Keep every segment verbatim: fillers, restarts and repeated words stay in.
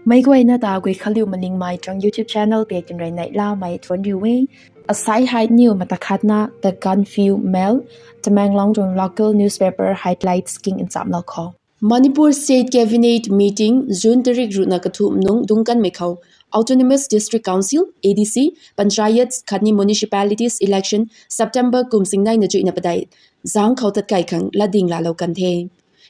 Meic guayna ta Guikhanliu Malingmei tuang YouTube channel pei tinrui neihlamei thuanc riu e. Asai hei niw mata khatna The Gaanphiu Mail, Tamenglong tuang local newspaper highlights king nchamlou khou. Manipur State Cabinet meeting June tarik ruhna kathumh nung dungc kanmei khou Autonomous District Council, A D C, panchayats khatni municipalities election September kum singneina chuihna padeih zangc khou tatkai khang latding laalou kan the.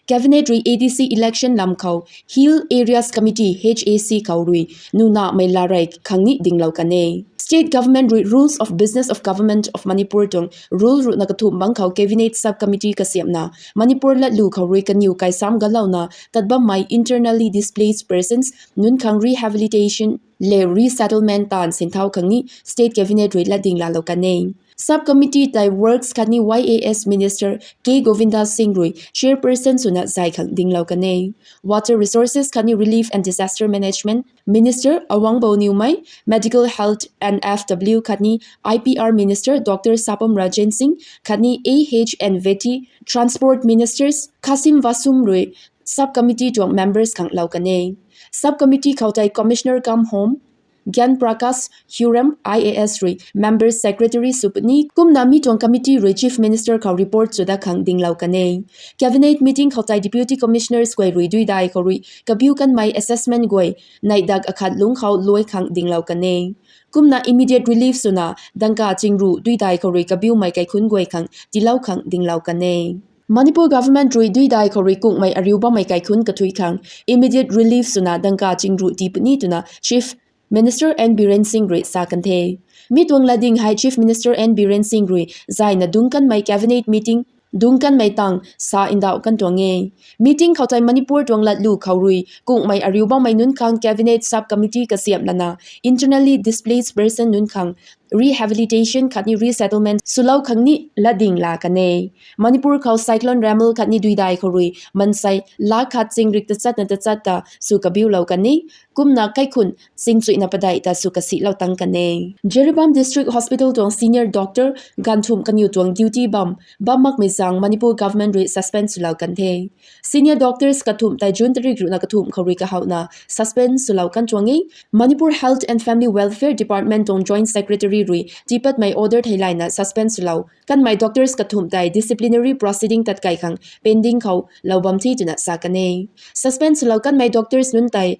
Cabinet rui A D C election lam khou Hill Areas Committee, H A C khou rui nunamei larei khang ni dinglou kan e. State government rui Rules of Business of Government of Manipur tuang rule ruhna kathumh bangc khou cabinet sub committee kasiamhna Manipur latlu khou rui kaniw kaisam galouna tat bammei internally displaced persons nunc khang rehabilitation le resettlement taanv sinthau khang ni state cabinet rui latding laalou kan e. Sub committee tei Works khatni Y A S Minister K Govinda Singh rui chairperson swna zay khang dinglou kan e. Water Resources khatni Relief and Disaster Management Minister Awangbou Newmai, Medical, Health and F W khatni I P R Minister Doctor Sapam Ranjan Singh khatni A H and Vety, Transport Ministers Khashim Vashum rui sub committee tuang members khang lou kan e. Sub committee khou tei Commissioner cum Home Gyan Prakash Hiram I A S rui member secretary sw puni. Kumna mi tuang committee rui Chief Minister khou report sw dat khang dinglou kan e. Cabinet meeting khou tei Deputy Commissioners guay rui duidai khou rui kabiu kanmei assessment guay neih dak akhat lungc khou luai khang dinglou kan e. Kumna immediate relief swna dangka chingruh duidai khou rui kabiumei kaikhunc guay khang tiilou khang dinglou kan e. Manipur government rui duidai khou rui kungmei ariu bammei kaikhunc kathui khang immediate relief swna dangka chingruh tii puni twna Chief Minister N Biren Singh rui sa kan the. Mi tuang latding hei Chief Minister N Biren Singh rui zayna dungc kanmei cabinet meeting dungc kanmei tang sa ndauh kan tuang e. Meeting khou tei Manipur tuang latlu khou rui kungmei ariu bammei nunc khang cabinet sub committee kasiamh lana internally displaced person nunc khang rehabilitation khatni resettlement swlou khang ni latding laa kan e. Manipur khou Cyclone Remal khatni duidai khou rui mansei lakh khat chingrik tachatna tachat ta sw kabiulou kan e. Kumna kaikhunc chingchuihna padeih ta sw kasilou tang kan e. Jiribam District Hospital tuang senior doctor ganthumh kaniw tuang duty bam bam makmei zaeng Manipur government rui suspend swlou kan the. Senior doctors kathumh tei June tarik ruhna kathumh khou rui kahowna suspend swlou kan tuang e. Manipur Health and Family Welfare Department tuang Joint Secretary rui tiipatmei order theilayna suspend swlou kanmei doctors kathumh tei disciplinary proceeding tatkai khang pending khou lou bam the twna sa kan e. Suspend swlou kanmei doctors nunc tei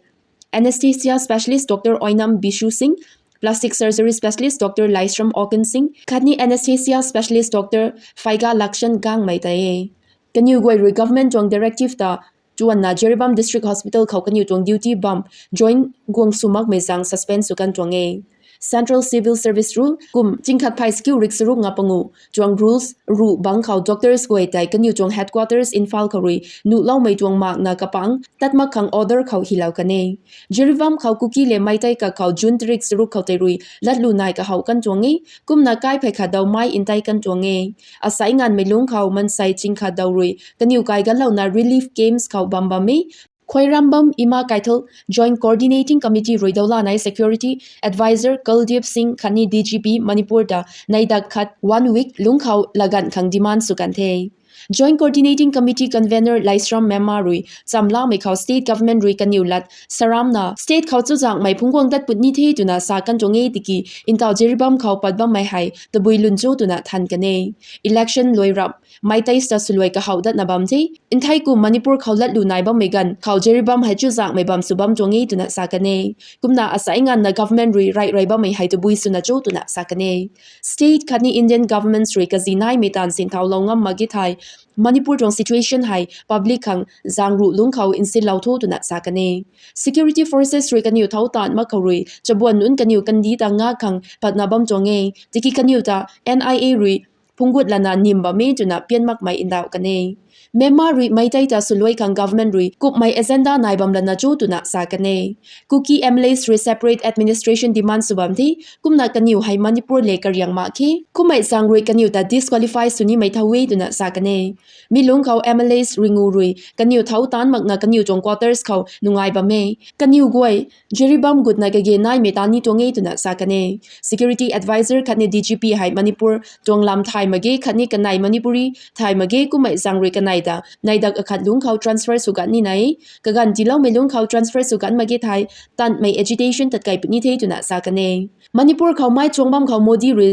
Anesthesia Specialist Doctor Oinam Bishu Singh, Plastic Surgery Specialist Doctor Laishram Oken Singh khatni Anesthesia Specialist Doctor Phaiga Lakshan Gangmei tei e. Kaniw guay rui government tuang directive ta tuanna Jiribam District Hospital khou kaniw tuang duty bam join guang sw makmei zaeng suspend sw kan tuang e. Central Civil Service Rule kum chingkhat phay skiu rik saruk nga pangu tuang rules ruh bangc khou doctors guay tei kaniw tuang headquarters Imphal khou rui nuhloumei tuang makna kapang tat mak khang order khou hilou kan e. Jiribam khou Kuki le Meitei kak khou June tarik saruk khou tei rui latlu nai kahow kan tuang e. Kumna kai phey khat daw mai ntei kan tuang e. Asai nganvmei lungc khou mansei chingkhat daw rui kaniw kai ganlouna relief camps khou bam bam e. Khoirambam Ima Kaithal, Joint Coordinating Committee rui dawlanei Security Advisor Kuldeep Singh khatni D G P Manipur ta neih dak khat one week lungc khou laganv khang demand sw kan the. Joint Coordinating Committee Convener Laishram Mema rui chamlamei khou state government rui kaniw lat saramna state khou chuzaenghmei phungc guang dat puni the twna sa kan tuang e tiki ntaw Jiribam khou pat bammei hei tabui lun cho twna than kan e. Election luai rap Meiteis ta swluai kahow datna bam the. Nthei kum Manipur khou latlu nai bammei ganv khou Jiribam hei chuzaenghmei bam sw bam tuang e twna sa kan e. Kumna asai nganvna government rui raih rey bammei hei tabui swna cho twna sa kan e. State khatni Indian governments rui kazi naimei taanv sinthaulou ngam mak ge thei Manipur tuang situation hei public khang zaeng ruh lungc khou nsinlou tho twna sa kan e. Security forces rui kaniw thau taanv mak khou rui chabuan nunc kaniw kandih ta ngak khang patna bam tuang e. Tiki kaniw ta N I A rui phungc gut lana nim bam e twna pian makmei ndauh kan e. Mema rui Meitei ta swluai khang government rui kummei agenda nai bam lana cho twna sa kan e. Kuki M L As rui separate administration demand sw bam the. Kumna kaniw hei Manipur le kariang mak khe. Kummei zaeng rui kaniw ta disqualify sw nimei thau e twna sa kan e. Mi lungc khou M L As ringu rui kaniw thau taanv makna kaniw tuang quarters khou nungai bam e. Kaniw guay Jiribam gutna kage naimei taan ni tuang e twna sa kan e. Security Advisor khatni D G P hei Manipur tuang lam thay mak ge khatni kanei Manipuri thay mak ge kummei zaeng rui nai ta, nai dak akhat lungc khou transfer sw gan ni nai. Kaganv tiiloumei lungc khou transfer sw gan mak ge thei, tanmei agitation tat kai puni the twna sa kan e. Manipur khou mei chuang bam khou Modi rui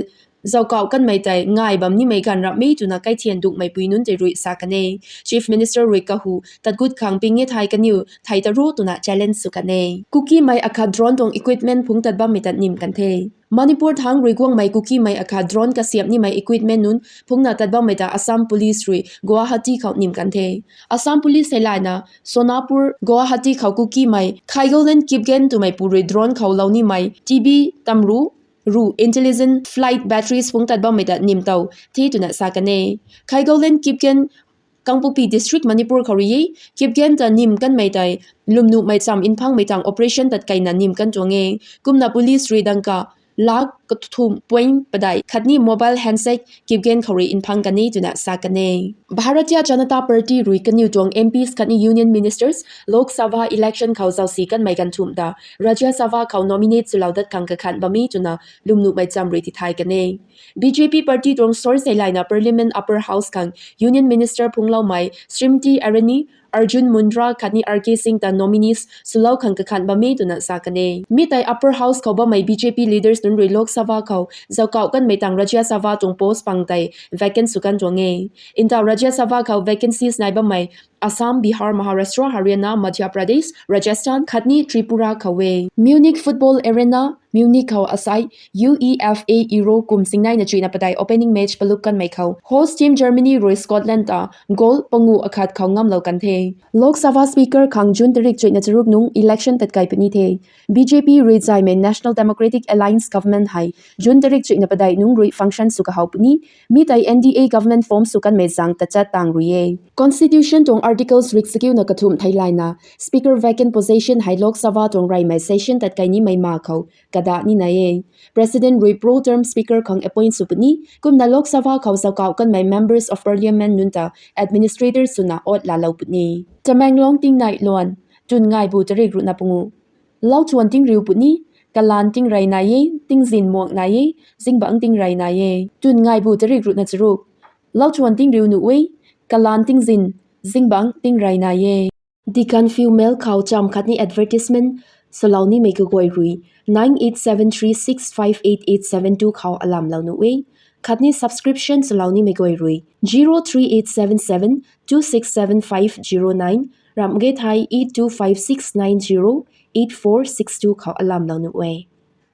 zauckauh kanmei tei ngai bam nimei ganv rapmei twna kaithian dukmei pui nunc tei rui sa kan e. Chief Minister rui kahu tat gut khang ping e thei kaniw thei ta ru twna challenge sw kan e. Kukimei akhat drone tuang equipment phungc tat bammei ta nim kan the. Manipur thangc rui guangmei Kukimei akhat drone kasiamh nimei equipment nunc phungcna tat bammei ta Assam Police rui Guwahati khou nim kan the. Assam Police hei layna Sonapur, Guwahati khou Kukimei Khaigolen Kipgen twmei pu rui drone khou lou nimei T B tamru ru intelligent flight batteries phungc tat bammei ta nim tow the twna sa kan e. Khaigolen Kipgen Kangpokpi District, Manipur khou rui e. Kipgen ta nim kanmei tei lwmnuhmei cham nphangmei tang operation tat kaina nim kan tuang e. Kumna police rui dangka lak kathumh point padeih khatni mobile handset Kipgen khou rui nphang kan e twna sa kan e. Bharatiya Janata Party rui kaniw tuang M Ps khatni Union Ministers Lok Sabha election khou zausi kanmei ganv thumh ta Rajya Sabha khou nominate swlou dat khang kakhan bam e twna lwmnuhmei cham rui tithay kan e. B J P party tuang source hei layna Parliament Upper House khang Union Minister phungcloumei Smriti Irani, Arjun Mundra khatni R K Singh ta nominees swlou khang kakhan bam e twna sa kan e. Mi tei Upper House khou bammei B J P leaders nunc rui Lok Sabha khou zauckauh kanmei tang Rajya Sabha tuang post pang tei vacant sw kan tuang e. Ntaw Rajya Sabha khou vacancies nai bammei Assam, Bihar, Maharashtra, Haryana, Madhya Pradesh, Rajasthan khatni Tripura khou e. Munich Football Arena, Munich khou asai UEFA Euro kum singneina chuihna padeih opening match palup kanmei khou host team Germany rui Scotland ta goal pangu akhat khou ngamlou kan the. Lok Sabha Speaker khang June tarik chuihna charuk nungc election tat kai puni the. B J P rui zaymei National Democratic Alliance government hei June tarik chuihna padeih nungc rui function sw kahow puni. Mi tei N D A government form sw kanmei zang tachat tang rui e. Constitution tuang articles rik sakiuna kathumh thei layna Speaker vacant position hei Lok Sabha tuang reymei session tat kai nimei ma khou kada ni nai e. President rui pro term Speaker khang appoint sw puni. Kumna Lok Sabha khou zauckauh kanmei Members of Parliament nunc ta administrator swna oath laalou puni. Tamenglong tingnai luan, twn ngaibu tarik ruhna pangu. Lauchuan tingriu puni, kalaan tingrey nai e, tingzin muang nai e, zingbangc tingrey nai e. Twn ngaibu tarik ruhna charuk. Lauchuan tingriu nuh e, kalaan tingzin, zingbangc tingrey nai e. Dikan Few Mail khou cham khatni advertisement swlou nimei kaguay rui nine eight seven three six five eight eight seven two khou alamlou nuh e. Khatni subscription swlou nimei guay rui zero three eight seven seven two six seven five zero nine, ramh ge thei eight two five six nine zero eight four six two khou alamlou nuh e.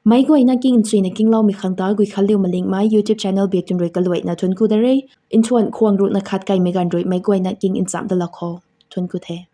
Meic guayna king nchuina kingloumei khang ta Guikhanliu Malingmei YouTube channel biak twn rui kaluaina thuanc ku da re. Nthuan khwang ruhna khat kaimei ganv rui meic guayna king nchamh dalou kho. Thuanc ku the.